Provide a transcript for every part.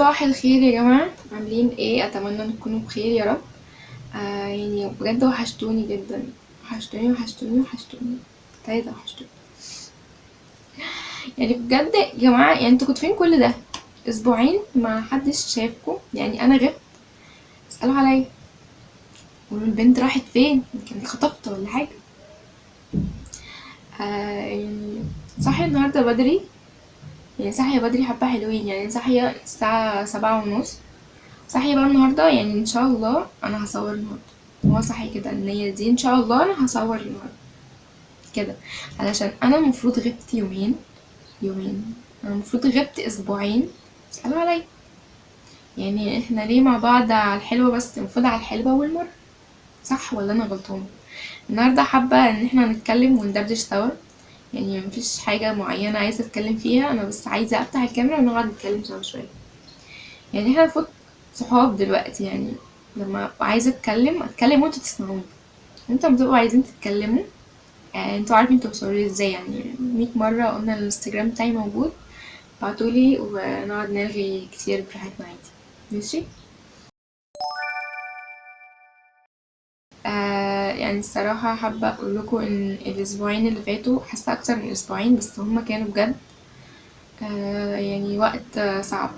صباح الخير يا جماعة، عاملين ايه؟ اتمنى ان تكونوا بخير يا رب. بجد وحشتوني جدا، وحشتوني وحشتوني وحشتوني، تلاتة وحشتوني بجد يا جماعة. انتوا كنتوا فين كل ده؟ اسبوعين ما حدش شافكم، انا غبت، اسألوا عليا، قولوا البنت راحت فين، يمكن اتخطفت ولا حاجة. صاحية النهاردة بدري، صاحية بدري حبة حلوين، صاحية الساعة 7:30. صاحية بقى النهاردة، ان شاء الله انا هصور النهاردة، هو صاحي كده النية دي ان شاء الله انا هصور النهاردة كده، علشان انا المفروض غبت يومين، انا المفروض غبت اسبوعين. اسألوا عليا، احنا ليه مع بعض على الحلوة بس، المفروض على الحلوة والمر، صح ولا انا غلطانة؟ النهاردة حابة ان احنا نتكلم وندردش سوا، مفيش حاجة معينة عايزة اتكلم فيها، انا بس عايزة افتح الكاميرا ونقعد نتكلم سوا شوية. احنا المفروض صحاب دلوقتي، لما ابقى عايزة اتكلم اتكلم وانتوا تسمعوني، انتوا بتبقوا عايزين تتكلموا، انتوا عارفين انتوا بتصوروا ازاي، 100 مرة قلنا الانستجرام بتاعي موجود، بعتولي ونقعد نرغي كتير براحتنا عادي، ماشي؟ الصراحة حابة اقول لكم ان الاسبوعين اللي فاتوا، حاسة اكتر من اسبوعين بس هما كانوا بجد، وقت صعب،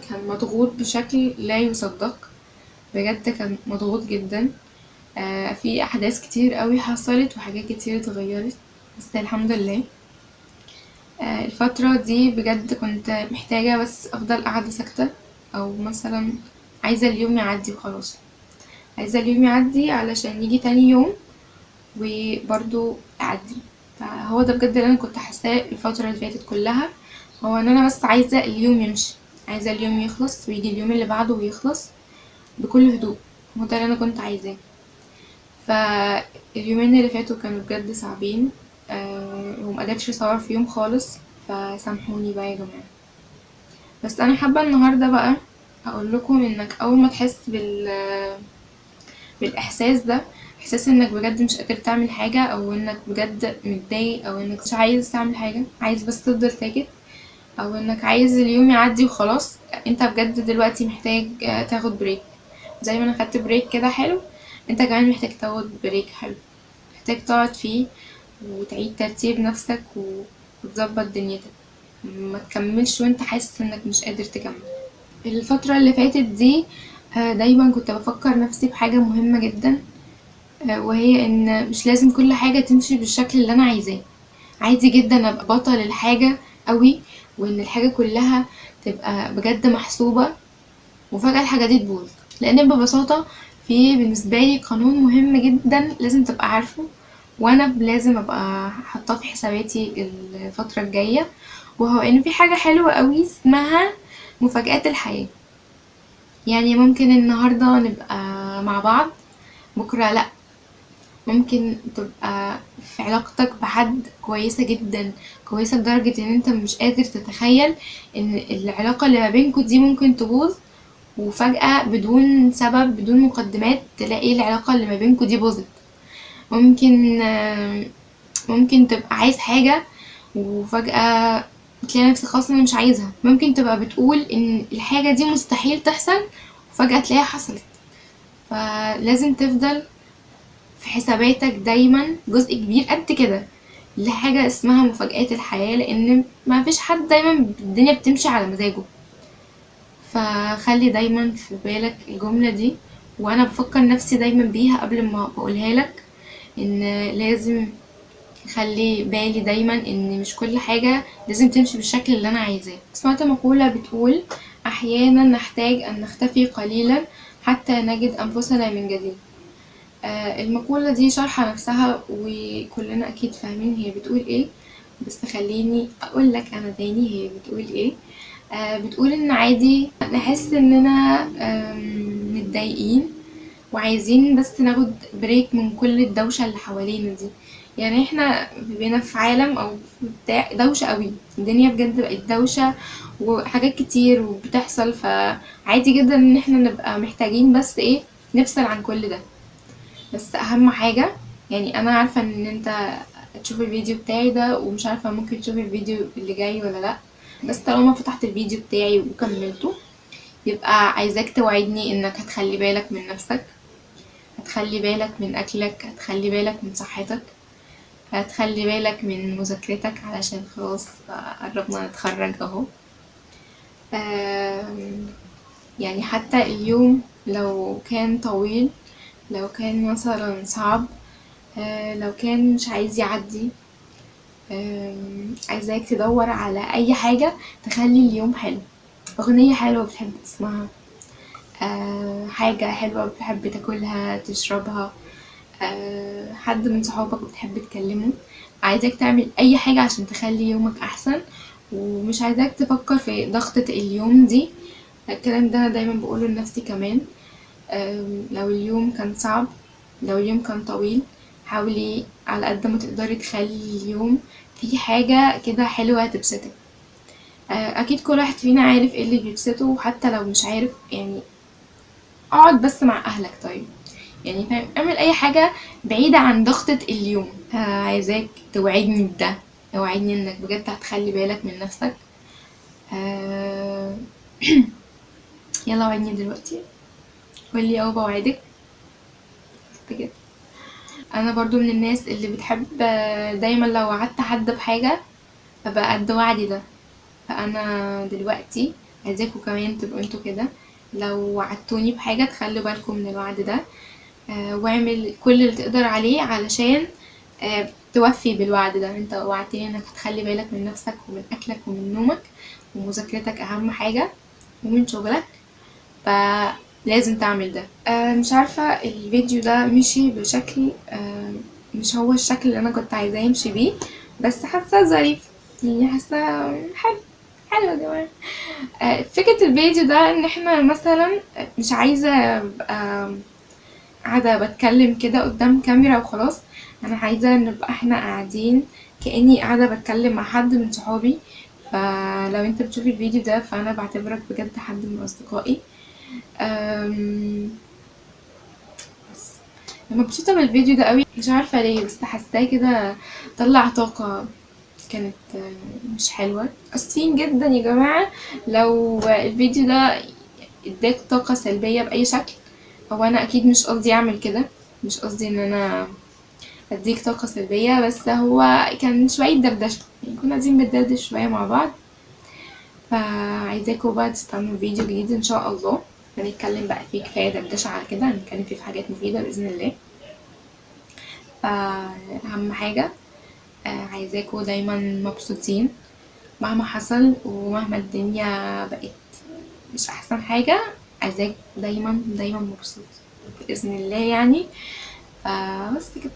كان مضغوط بشكل لا يصدق، بجد كان مضغوط جدا. في احداث كتير قوي حصلت وحاجات كتير اتغيرت، بس الحمد لله. الفترة دي بجد كنت محتاجة بس افضل قاعدة ساكتة، او مثلا عايزة اليوم يعدي وخلاص، عايزة اليوم يعدي علشان يجي تاني يوم وبرضو اعدي. فهو ده بجد اللي انا كنت حاساه الفترة اللي فاتت كلها، هو ان انا بس عايزة اليوم يمشي، عايزة اليوم يخلص ويجي اليوم اللي بعده ويخلص بكل هدوء، هو ده اللي انا كنت عايزاه. فاليومين اللي فاتوا كانوا بجد صعبين، ومقدرتش اصور فيهم خالص، فسامحوني بقى يا جماعة. بس انا حابة النهاردة بقى اقول لكم انك اول ما تحس بالاحساس ده، احساس انك بجد مش قادر تعمل حاجة، او انك بجد متضايق، او انك مش عايز تعمل حاجة، عايز بس تفضل ساكت، او انك عايز اليوم يعدي وخلاص، انت بجد دلوقتي محتاج تاخد break. زي ما انا خدت break كده حلو، انت كمان محتاج تاخد break حلو، محتاج تقعد فيه وتعيد ترتيب نفسك وتظبط دنيتك، ما تكملش وانت حاسس انك مش قادر تكمل. الفترة اللي فاتت دي، دايما كنت بفكر نفسي بحاجة مهمة جدا، وهي ان مش لازم كل حاجة تمشي بالشكل اللي انا عايزاه. عادي جدا ابقى بطل الحاجة قوي، وان الحاجة كلها تبقى بجد محسوبة، وفجأة الحاجة دي تبوظ. لان ببساطة في بالنسبة لي قانون مهم جدا لازم تبقى عارفه، وانا لازم ابقى حاطاه في حساباتي الفترة الجاية، وهو ان في حاجة حلوة قوي اسمها مفاجآت الحياة. ممكن النهاردة نبقى مع بعض، بكرة لا، ممكن تبقى في علاقتك بحد كويسة جدا، كويسة لدرجة ان انت مش قادر تتخيل ان العلاقة اللي ما بينكوا دي ممكن تبوظ، وفجأة بدون سبب بدون مقدمات تلاقي العلاقة اللي ما بينكوا دي باظت. ممكن تبقى عايز حاجة وفجأة تلاقي نفسك خلاص انا مش عايزها. ممكن تبقى بتقول ان الحاجة دي مستحيل تحصل وفجأة تلاقيها حصلت. فلازم تفضل في حساباتك دايما جزء كبير قد كده لحاجة اسمها مفاجآت الحياة، لان ما فيش حد دايما الدنيا بتمشي على مزاجه. فخلي دايما في بالك الجملة دي، وانا بفكر نفسي دايما بيها قبل ما بقولها لك، ان لازم خلي بالي دايما ان مش كل حاجة لازم تمشي بالشكل اللي انا عايزاه. سمعت مقولة بتقول احيانا نحتاج ان نختفي قليلا حتى نجد انفسنا من جديد. المقولة دي شارحة نفسها وكلنا اكيد فاهمين هي بتقول ايه، بس خليني اقول لك انا تاني هي بتقول ايه. بتقول ان عادي نحس اننا، متضايقين وعايزين بس ناخد بريك من كل الدوشة اللي حوالينا دي. احنا بقينا في عالم او بتاع دوشة قوي، الدنيا بجد بقت دوشة وحاجات كتير وبتحصل، فعادي جدا ان احنا نبقى محتاجين بس ايه، نفصل عن كل ده. بس اهم حاجة، انا عارفة ان انت تشوف الفيديو بتاعي ده ومش عارفة ممكن تشوف الفيديو اللي جاي ولا لا، بس طالما فتحت الفيديو بتاعي وكملته يبقى عايزاك توعدني انك هتخلي بالك من نفسك، هتخلي بالك من اكلك، هتخلي بالك من صحتك، هتخلي بالك من مذاكرتك علشان خلاص قربنا نتخرج اهو. يعني حتى اليوم لو كان طويل، لو كان مثلا صعب، لو كان مش عايز يعدي، عايزاك تدور على اي حاجة تخلي اليوم حلو. اغنية حلوة بتحب تسمعها، حاجة حلوة بتحب تاكلها تشربها، حد من صحابك بتحب تكلمه. عايزاك تعمل اي حاجة عشان تخلي يومك احسن، ومش عايزاك تفكر في ضغطة اليوم دي. الكلام ده انا دايما بقوله لنفسي كمان. لو اليوم كان صعب، لو اليوم كان طويل، حاولي على قد ما تقدري تخلي اليوم فيه حاجة كده حلوة تبسطك. اكيد كل واحد فينا عارف ايه اللي بيبسطه، وحتى لو مش عارف اقعد بس مع اهلك. طيب فاهم، اعمل اي حاجة بعيدة عن ضغطة اليوم. عايزاك توعدني بده، توعدني انك بجد هتخلي بالك من نفسك. يلا وعدني دلوقتي، قولي اه بوعدك بجد. انا برضو من الناس اللي بتحب دايما لو وعدت حد بحاجة ابقى قد وعدي ده. فانا دلوقتي عايزاكم كمان تبقوا انتوا كده، لو وعدتوني بحاجة تخلوا بالكم من الوعد ده، واعمل كل اللي تقدر عليه علشان توفي بالوعد ده. انت وعدتني انك هتخلي بالك من نفسك ومن اكلك ومن نومك ومذاكرتك اهم حاجة ومن شغلك، فلازم تعمل ده. مش عارفة الفيديو ده مشي بشكل، مش هو الشكل اللي انا كنت عايزاه يمشي بيه، بس حاسة ظريف، حاسة حلو حلو يا جماعة. فكرة الفيديو ده ان احنا مثلا مش عايزة ابقى قاعدة بتكلم كده قدام كاميرا وخلاص، انا عايزة نبقى احنا قاعدين كأني قاعدة بتكلم مع حد من صحابي. فلو انت بتشوفي الفيديو ده فانا بعتبرك بجد حد من اصدقائي. بس مبسوطة بالفيديو ده قوي، مش عارفة ليه بس حاساه كده طلع طاقة كانت مش حلوة. اسفين جدا يا جماعة لو الفيديو ده اداك طاقة سلبية بأي شكل، هو انا اكيد مش قصدي اعمل كده، مش قصدي ان انا اديك طاقة سلبية، بس هو كان شوية دردشة، كنا قاعدين بندردش شوية مع بعض. فعايزاكم بقى تستنوا فيديو جديد ان شاء الله هنتكلم بقى فيه، كفاية دردشة على كده، هنتكلم فيه في حاجات مفيدة بإذن الله. فأهم حاجة، عايزاكم دايما مبسوطين مهما حصل ومهما الدنيا بقت مش أحسن حاجة، عايزاك دايما دايما مبسوط بإذن الله. فبس كده.